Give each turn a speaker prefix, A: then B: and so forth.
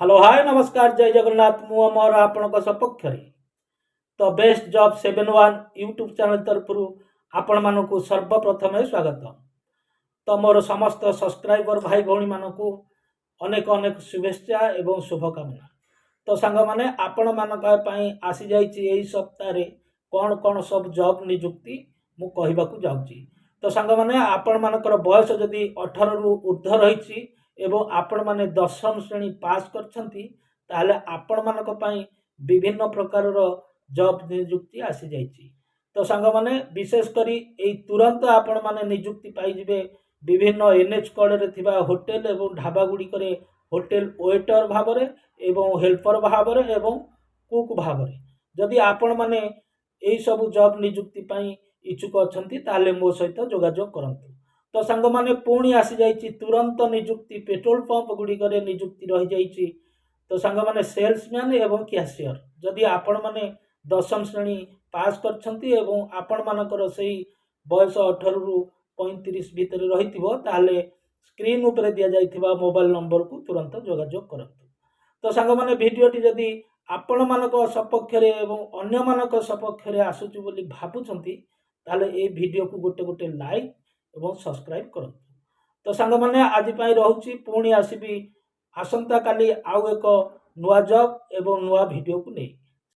A: Hello, ହାଏ, ନମସ୍କାର, ଜୟ ଜଗନ୍ନାଥ। ମୁଁ ଅମର, ଆପଣଙ୍କ ସପକ୍ଷରେ ତ ବେଷ୍ଟ ଜବ୍ 71 ୟୁଟ୍ୟୁବ୍ ଚ୍ୟାନେଲ୍ ତରଫରୁ ଆପଣମାନଙ୍କୁ ସର୍ବପ୍ରଥମେ ସ୍ୱାଗତ। ତ ମୋର ସମସ୍ତ ସବସ୍କ୍ରାଇବର ଭାଇ ଭଉଣୀମାନଙ୍କୁ ଅନେକ ଅନେକ ଶୁଭେଚ୍ଛା ଏବଂ ଶୁଭକାମନା। ତ ସାଙ୍ଗମାନେ, ଆପଣମାନଙ୍କ ପାଇଁ ଆସିଯାଇଛି ଏଇ ସପ୍ତାହରେ କ'ଣ କ'ଣ ସବୁ ଜବ୍ ନିଯୁକ୍ତି ମୁଁ କହିବାକୁ ଯାଉଛି। ତ ସାଙ୍ଗମାନେ, ଆପଣମାନଙ୍କର ବୟସ ଯଦି 18ରୁ ଉର୍ଦ୍ଧ୍ୱ ରହିଛି ଏବଂ ଆପଣମାନେ ଦଶମ ଶ୍ରେଣୀ ପାସ୍ କରିଛନ୍ତି, ତାହେଲେ ଆପଣମାନଙ୍କ ପାଇଁ ବିଭିନ୍ନ ପ୍ରକାରର ଜବ୍ ନିଯୁକ୍ତି ଆସିଯାଇଛି। ତ ସାଙ୍ଗମାନେ, ବିଶେଷ କରି ଏଇ ତୁରନ୍ତ ଆପଣମାନେ ନିଯୁକ୍ତି ପାଇଯିବେ ବିଭିନ୍ନ ଏନ୍ଏଚ୍ କଡ଼ରେ ଥିବା ହୋଟେଲ ଏବଂ ଢାବା ଗୁଡ଼ିକରେ ହୋଟେଲ ୱେଟର ଭାବରେ ଏବଂ ହେଲ୍ପର ଭାବରେ ଏବଂ କୁକ୍ ଭାବରେ। ଯଦି ଆପଣମାନେ ଏଇସବୁ ଜବ୍ ନିଯୁକ୍ତି ପାଇଁ ଇଚ୍ଛୁକ ଅଛନ୍ତି, ତାହେଲେ ମୋ ସହିତ ଯୋଗାଯୋଗ କରନ୍ତୁ। ତ ସାଙ୍ଗମାନେ, ପୁଣି ଆସିଯାଇଛି ତୁରନ୍ତ ନିଯୁକ୍ତି, ପେଟ୍ରୋଲ ପମ୍ପ ଗୁଡ଼ିକରେ ନିଯୁକ୍ତି ରହିଯାଇଛି। ତ ସାଙ୍ଗମାନେ, ସେଲ୍ସମ୍ୟାନ୍ ଏବଂ କ୍ୟାସିୟର। ଯଦି ଆପଣମାନେ ଦଶମ ଶ୍ରେଣୀ ପାସ୍ କରିଛନ୍ତି ଏବଂ ଆପଣମାନଙ୍କର ସେଇ ବୟସ 18ରୁ 35 ଭିତରେ ରହିଥିବ, ତାହେଲେ ସ୍କ୍ରିନ୍ ଉପରେ ଦିଆଯାଇଥିବା ମୋବାଇଲ ନମ୍ବରକୁ ତୁରନ୍ତ ଯୋଗାଯୋଗ କରନ୍ତୁ। ତ ସାଙ୍ଗମାନେ, ଭିଡ଼ିଓଟି ଯଦି ଆପଣମାନଙ୍କ ସପକ୍ଷରେ ଏବଂ ଅନ୍ୟମାନଙ୍କ ସପକ୍ଷରେ ଆସୁଛି ବୋଲି ଭାବୁଛନ୍ତି, ତାହେଲେ ଏଇ ଭିଡ଼ିଓକୁ ଗୋଟେ ଗୋଟେ ଲାଇକ୍ ଏବଂ ସବସ୍କ୍ରାଇବ୍ କରନ୍ତୁ। ତ ସାଙ୍ଗମାନେ, ଆଜି ପାଇଁ ରହୁଛି। ପୁଣି ଆସିବି ଆସନ୍ତାକାଲି ଆଉ ଏକ ନୂଆ ଜବ୍ ଏବଂ ନୂଆ ଭିଡ଼ିଓକୁ ନେଇ।